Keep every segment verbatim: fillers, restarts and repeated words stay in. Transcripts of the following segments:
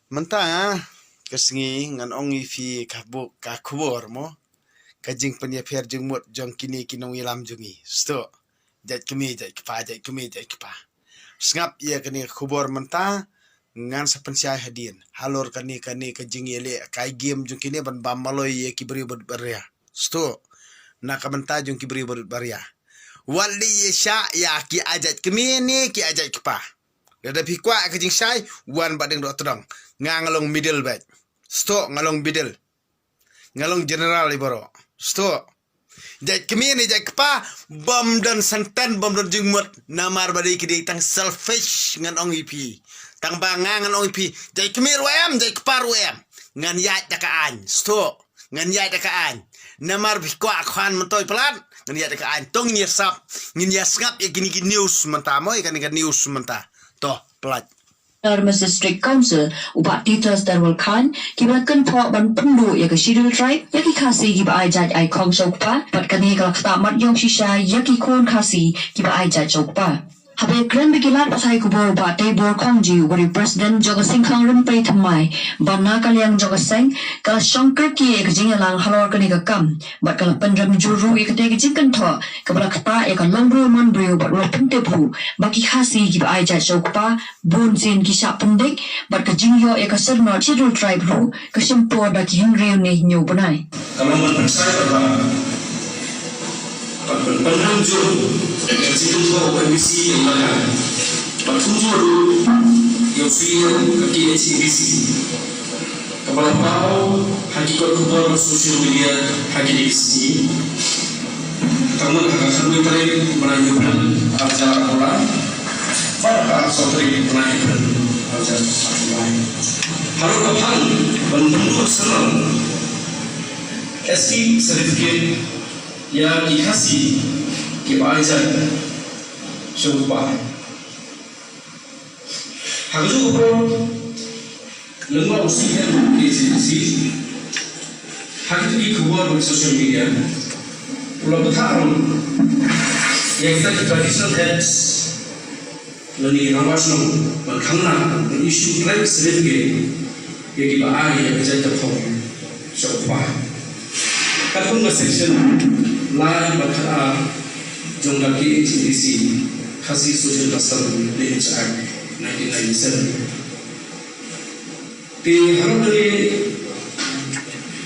Mynta ka sngi ngan ong ïa phi ka buk ka khubor mo, ka jingpynïapher jingmut jong kine ki nongïalam jong ngi. Sdang jait kmie, jait kpa, jait kmie, jait kpa. Sngap ïa kane ka khubor mynta, ngan sa pynshai hadien halor kane, kane ka jingïaleh kai game jong kine ban bam maloi ïa ki briew bad baria. Sdang na ka bynta jong ki briew bad baria. Wat leh ïa shah ïa ki ai jait kmie ne ki ai jait kpa. Lada phi kwah ka jingshai, wan bad deng doh tdong. Nga nga long middle bad. Sdang nga long middle. Nga long general i baroh. Sdang. Jait kmie ne jait kpa, bym don senten, bym don jingmut. Namar ba dei ki dei tang selfish ngan ong ïa phi. Tang ba nga ngan ong ïa phi. Jait kmie ruh em, jait kpa ruh em. Ngan ïaid da ka aiñ. Sdang. Ngan ïaid da ka aiñ. Namar phi kwah khan myntoi palat. Ngan ïaid da ka aiñ. To ngin ïa sap. Ngin ïa sngap ïa kine ki news mynta mo, ïa kane ka news mynta. To, palat. Autonomous District Council, u Bah Titus Darwal Khan, kiba la kynphoh ban pynduh ïa ka Schedule Tribe ïa ki Khasi kiba ai jait ai khong sha u kpa, bad kane ka la ktah mat ïong shisha ïa ki khun Khasi kiba ai jait sha u kpa. Haba ïakren bad ki lad pathai khubor, u Bah Teibor Khongji, uba dei u President jong ka Sengkhong Rympei Thymmai, ba na ka liang jong ka seng ka la shong kyrkieh ïa ka jingïalang halor kane ka kam, bad ka la pynrem jur ruh ïa katei ka jingkynthoh kaba la ktah ïa ka longbriew manbriew bad u la pyntip ruh ba ki Khasi kiba ai jait sha u kpa bun sien ki shah pyndik, bad ka jingïoh ïa ka syrnod Schedule Tribe ruh ka shim por da ki hynriew ne hynñiew bnai. Ka long ban pynshai paidbah bad ban pynrem jur ïa ka jingkynthoh ka M B C ïa ka, bad kumjuh ruh ïa u senior ka K H A D C. Kaba la paw ha ki kot khubor bad social media ha kine ki sngi. Tangba ha ka khatwei tarik bnai April arhajar arphew lai bad ha ka arphew saw tarik bnai April arhajar arphew lai. Haroh ka phang ban pynduh syrnod S T certificate ïa ki Khasi kiba ai jait sha u kpa. Ha kajuh ka por, lyngba u C E M K H A D C, ha kito ki khubor bad social media, u la bthah ruh ïa kita ki traditional heads lane ki rangbah shnong ban khang ban issue tribe certificate ïa kiba ai ïa ka jait ka khong sha u kpa. Katkum ka section lai bad khatar jong ka K H A D C, Khasi Social Custom Lineage Act nineteen ninety-seven. Te haduh kane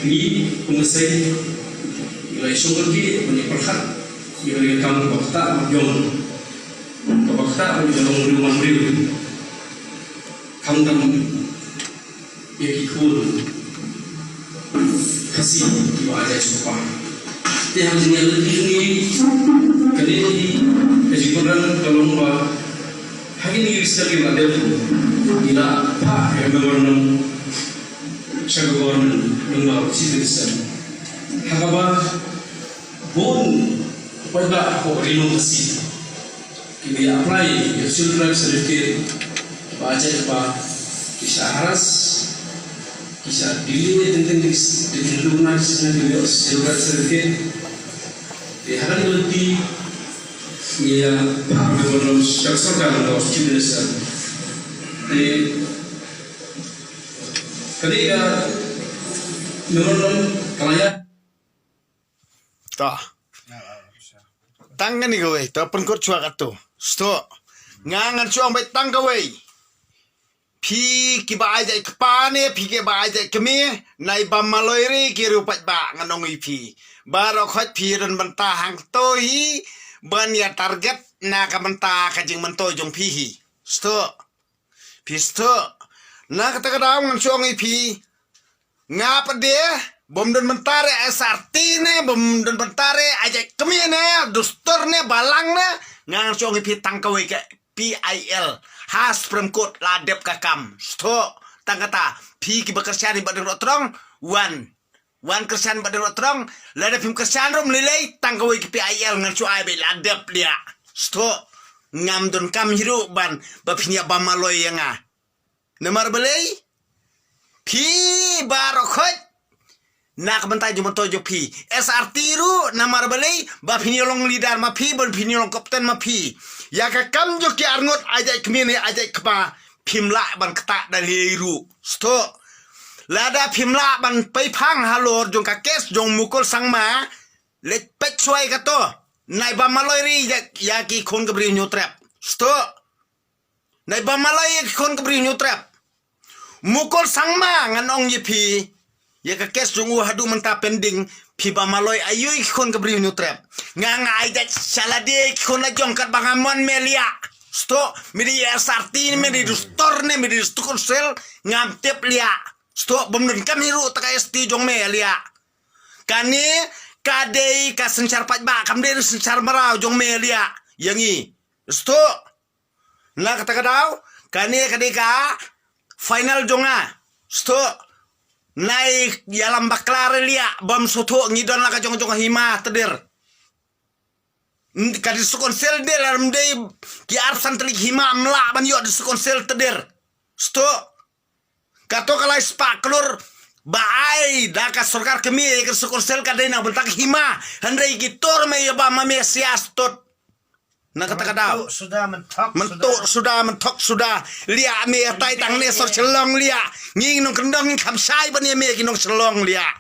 ngi kum ka seng ngi la ïashong kyrkieh ban ïapyrkhat ïa kane ka kam kaba ktah bad ïong, kaba ktah bad ïong briew man briew. Khamtam ïa ki khun Khasi kiba ai jait sha u kpa. Te ha ka jingïaid lynti jong ngi, kane ka jingpynrem ka long ba ha kine ki snem kiba la dep ngi la phah ïa ka memorandum sha ka government lyngba u Chief Minister, ha kaba bun paidbah hapoh Ri Lum Khasi kiba ïa apply ïa ka Scheduled Tribe certificate, kiba ai jait kpa, ki shah harass, ki shah delay, teng teng ki, ki teng teng ki ïoh Scheduled Tribe certificate. Te ha kane ka lynti ngi ïa phah memorandum sha ka sorkar, sha u Chief Minister. Te kane ka memorandum ka la ïa To. Tang kane kawei, to pynkut shuwa katto. Sdang. Nga ngan shu ong beit tang kawei. Phi kiba ai jait kpa ne phi kiba ai jait kmie, nai bam maloi re ki riew paidbah, ngan ong ïa phi. Baroh khoit phi don bynta hangto hi ban ïa target na ka bynta ka jingmyntoi jong phi hi. Sdang. Phi sdang. Na kata ka daw ngan shu ong ïa phi. Nga pat de, bym don bynta re S R T ne, bym don bynta re ai jait kmie ne, dustur ne, balang ne, nga ngan shu ong ïa phi tang kawei ka P I L. Ha Supreme Court la dep ka kam. Sdang. Tang kata, phi kiba kyrshan bad deng doh tdong, wan. Wan kyrshan bad deng doh tdong, lada phim kyrshan ruh ym lei lei, tang kawei ka P I L ngan shu ai beit, la dep ïa. Sdang. Ngam donkam hi ruh ban ba phin ïa bam maloi ïa nga. Namar balei? Phi baroh khoit na ka bynta jingmyntoi jong phi. S R T ruh namar balei? Ba phin ïa long leader ma phi, ba phin ïa long captain ma phi. Ïa ka kam jong ki arngut ai jait kmie ne ai jait kpa, phim lah ban ktah da lei ruh. Sdang. Lada phim lah ban pei phang halor jong ka kes jong Mukul Sangma. Leit peit shuwa kato. Nai ba maloi ri ïa, ïa ki khun ka bri Hynñiewtrep. Sdang. Nai ba maloi ïa ki khun ka bri Hynñiewtrep. Mukul Sangma ngan ong ïa phi. Ïa ka kes jong u haduh mynta pending. Phi ba maloi aïu ïa ki khun ka bri Hynñiewtrep. Nga nga ai da shala de ki khun la jong kat ba nga mon me liah. Sdang. Me dei ïa sarti me dei dustor ne me dei stuk sel. Ngam tip liah. Sdang. Bym don kam hi ruh ta ka S T jong me liah. Kane ka dei ka synshar paidbah kam dei synshar mraw jong me liah. Ïa ngi. Sdang. Na kata ka daw, kane ka dei ka final jong nga. Sdang. Nai ïalam bakla re liah bym sngewthuh ngi don la ka jong jong hima tdir. Ka District Council de la ym dei ki arphew san tylli ki hima ym lah ban ïoh District Council tdir. Sdang. Kato ka lai spah klur ba ai da ka sorkar kmie ïa ka District Council ka dei na bynta ka hima. Hynrei ki tur me ïa ba ma me sia stud. Na kata ka daw. Myntuk suda, myntuk suda. Myntuk suda, myntuk suda. Liah me ïa tai tang ne sor Shillong liah. Ngi nongkyndong ngi kham shai ban ïa me ki nong Shillong liah.